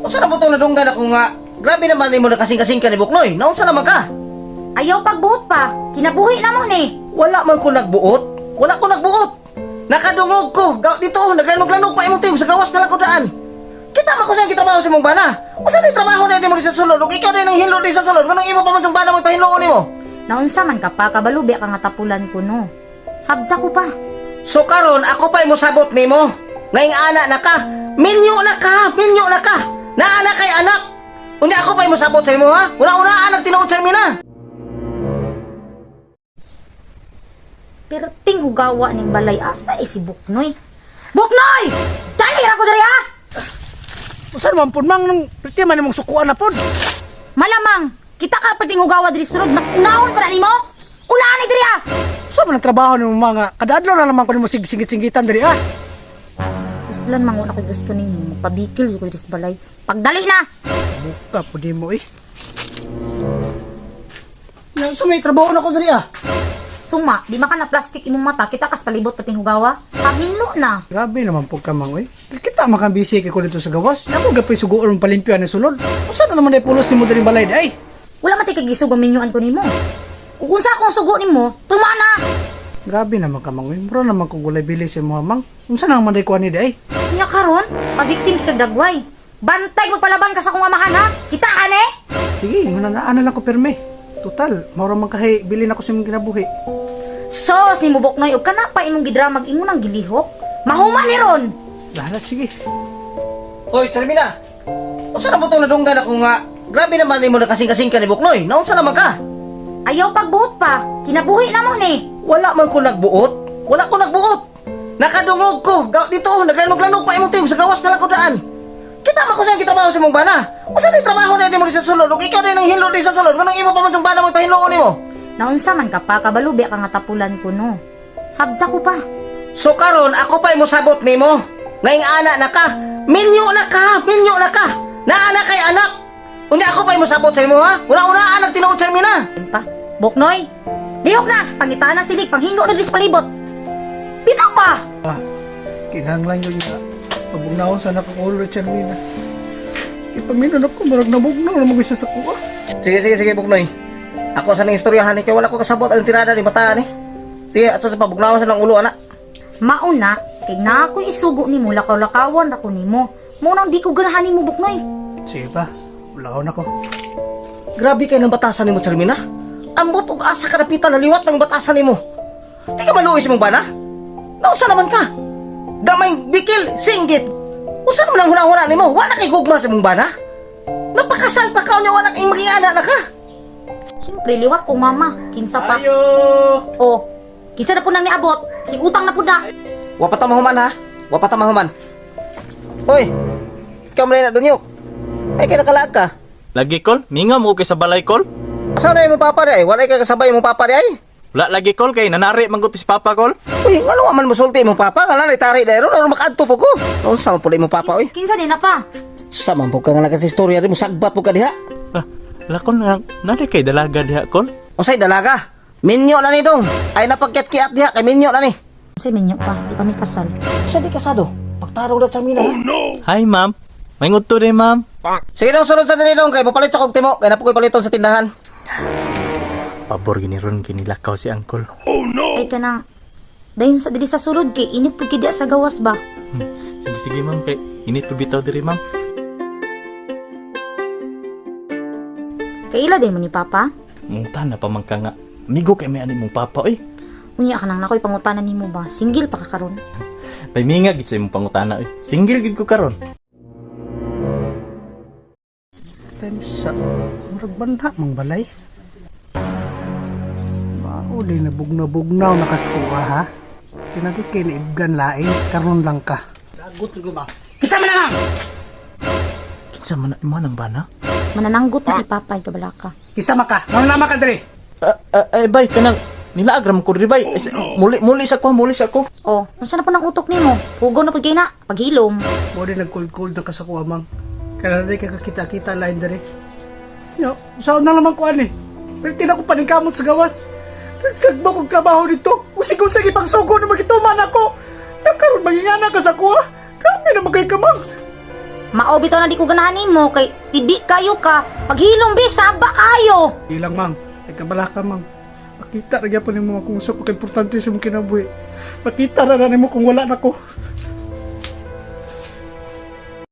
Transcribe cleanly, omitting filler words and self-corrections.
Unsa na mo tong nadunggan ako nga grabe naman nimo nakasing-kasing ka ni Buknoy. Naunsa naman ka? Ayaw pagbuot pa. Kinabuhi na mo ni. Wala man ko nagbuot. Wala ko nagbuot. Nakadungog ko. Dito, oh, naglanog-lanog pa imong team sa gawas pa lang ko daan. Kita man ko sa gitrabaho sa imong bana. Unsa ni trabaho na nimo sa sulod? Ug ikaw din ang hinlo di sa sulod. Nganong imo pa man yung bana mo ipahinloon nimo? Naunsa man ka pa, kabalubi ka nga tapulan ko no. Sabta ko pa. So karon ako pa mo sabot nimo. Ngayong ana na ka. Minyo na ka, minyo na ka. Naana kay anak. Unya ako pa mo sabot sa imo ha. Una-una anak tinuod sa na. Pero ting hugawa ning balay asa eh si Buknoy. Buknoy! Dali ra ko diri ha! Usa man pud mang nang priti man imong sukuan na pud. Malamang kita ka perting hugawa diri sulod mas unahon pa na nimo. Unahan ni diri ha! Usa man ang trabaho nimo mga kada adlaw na naman ko nimo singit-singitan diri ah. Uslan man ko gusto nimo magpabikil jud ko diri sa balay. Pagdali na. Buka pud nimo eh. Yan so may trabaho na ko diri ah. Suma, di man ka na plastic imong mata, kita kas palibot pating hugawa. Pahinlo na. Grabe naman pud ka mang oy. Kita man kang busy kay ko dito sa gawas. Ako gapay suguon mong palimpyo ani sulod. Usa na naman ay pulos nimo diri balay di ay. Wala man tay kagisog ang minyuan ko nimo. Ug unsa akong sugo nimo, tuma na. Grabe naman ka mang oy. Mura naman kog walay bili sa imong mang. Unsa na man day kuan ni di ay? Nya karon, pabiktim kag dagway. Bantay magpalaban ka sa akong amahan ha. Kita ka ne? Sige, nguna na ana lang ko pirme. Total, mao ra man kahay bilin ako sa imong kinabuhi. Sos ni Buknoy ug kana pa imong gidrama ingon ang gilihok. Mahuman ni ron. Lahat sige. Hoy, Charmina. Unsa na mo tong nadunggan ako nga grabe naman nimo nakasing-kasing ka ni Buknoy. Naunsa naman ka? Ayaw pagbuot pa. Kinabuhi na mo ni. Wala man ko nagbuot. Wala ko nagbuot. Nakadungog ko. Dito, oh, naglanog-lanog pa imong team sa gawas pa lang ko daan. Kita man ko sa gitrabaho sa imong bana. Unsa ni trabaho na nimo sa sulod? Ug ikaw din ang hinlo di sa sulod. Nganong imo pa man yung bana mo ipahinloon nimo? Naunsa man ka pa kabalubi ka nga tapulan ko no. Sabta ko pa. So karon ako pa mo sabot nimo. Ngayong ana na ka. Minyo na ka, minyo na ka. Naana kay anak. Unya ako pa mo sabot sa imo ha. Una-una anak tinuod sa na. Pa. Buknoy. Lihok na. Pangitaan na silig, panghinlo na diri sa palibot. Bitaw pa. Kinahanglan yun nga. Pabugnawon sa nakakulo Charmina. Ipaminon ako, murag nabugnaw na mag sa kuha. Sige, sige, sige, Buknoy. Ako sa ning istoryahan ni kay wala ko kasabot ang tirada ni bataan ni. Sige, ato sa pabugnawan sa nang ulo ana. Mauna, kay na ako'y isugo nimo lakaw-lakawan ra ko nimo. Mo nang di ko ganahan nimo Buknoy. Sige pa, ulakaw na ko. Grabe kay ng batasan nimo, Charmina. Ambot og asa ka napitan naliwat ng batasan nimo. Di ka maluoy sa imong bana? Nausa naman ka? Gamay bikil, singgit. Usa naman ang hunahuna nimo? Wala kay gugma sa imong bana? Napakasal pa ka unya wala kay maging anak na ka. Siyempre, liwat ko mama. Kinsa pa. Ayo! O, kinsa na po nang niabot. Sing utang na po na. Wa pa ta mahuman ha. Wa pa ta mahuman. Hoy. Ikaw man na dunyok. Ay kay nakalaag ka. Lagi kol, mingaw mo kay sa balay kol. Asa na imong papa di ay? Wala kay kasabay imong papa di ay? Wala lagi kol kay nanari man gud si papa kol. Uy, ngano wa man mosulti imong papa? Nga na tari dai ron ano makaadto po ko. Unsa man pud imong papa oy? Kinsa din na pa. Sa man po ka nga nakas istorya di mo sagbat po ka diha. Ah, la kol na nari kay dalaga diha kol. Unsay dalaga? Minyo na ni dong. Ay napagkiat-kiat diha kay minyo na ni. Sa minyo pa, di pa mi kasal. Sa di kasado? Pagtarong na sa mina. Oh, no. Hi ma'am. May ngudto rin ma'am. Sige dong sunod sa dili dong kay mopalit sa kog timo kay napoy paliton sa tindahan. Pabor gini ron kinilakaw si angkol. Ay kanang dayon sa dili sa sulod kay init pud kay diha sa gawas ba. Sige sige ma'am kay init pa bitaw diri ma'am. Kay ila day mo ni papa. Mungta na pa man ka nga. Amigo kay may ani mong papa oy. Unya ka nang nakoy pangutana nimo ba? Single pa ka karon. Payminga gid sa imong pangutana oy. Single gid ko karon. Time sa murag banha mang balay. Mao di nabugnaw-bugnaw na ka sa kuha ha. Tinagi kay naibgan lain, karon lang ka. Dagot ko ba? Kisa man na mang! Kinsa man na imo nang bana? Manananggot na ni papa kabala ka. Kisa man ka, ngano naman ka diri? Ah, ah, ay bay kanang nilaag ra man ko diri bay. Ay, muli muli sa ko, muli sa ko. O, unsa na po nang utok nimo? Hugaw na pud kay na, paghilom. Mao di nag-cold-cold na ka sa kuha mang. Kaya na ka kakita-kita lain diri. Yo, saan na naman ko ani? Pero tina ko paningkamot sa gawas. Nagtagba kong trabaho dito. Usigon sa ipangsugo na magituman ako. Nagkaroon mangingana ka sa kuha. Grabe na magay ka mang. Mao bitaw na di ko ganahan nimo kay tibi kayo ka. Paghilom bi saba kayo. Ilang mang, ay kabala ka mang. Makita ra gyapon nimo kung usa ko ka importante sa imong kinabuhi. Makita ra na nimo kung wala na ko.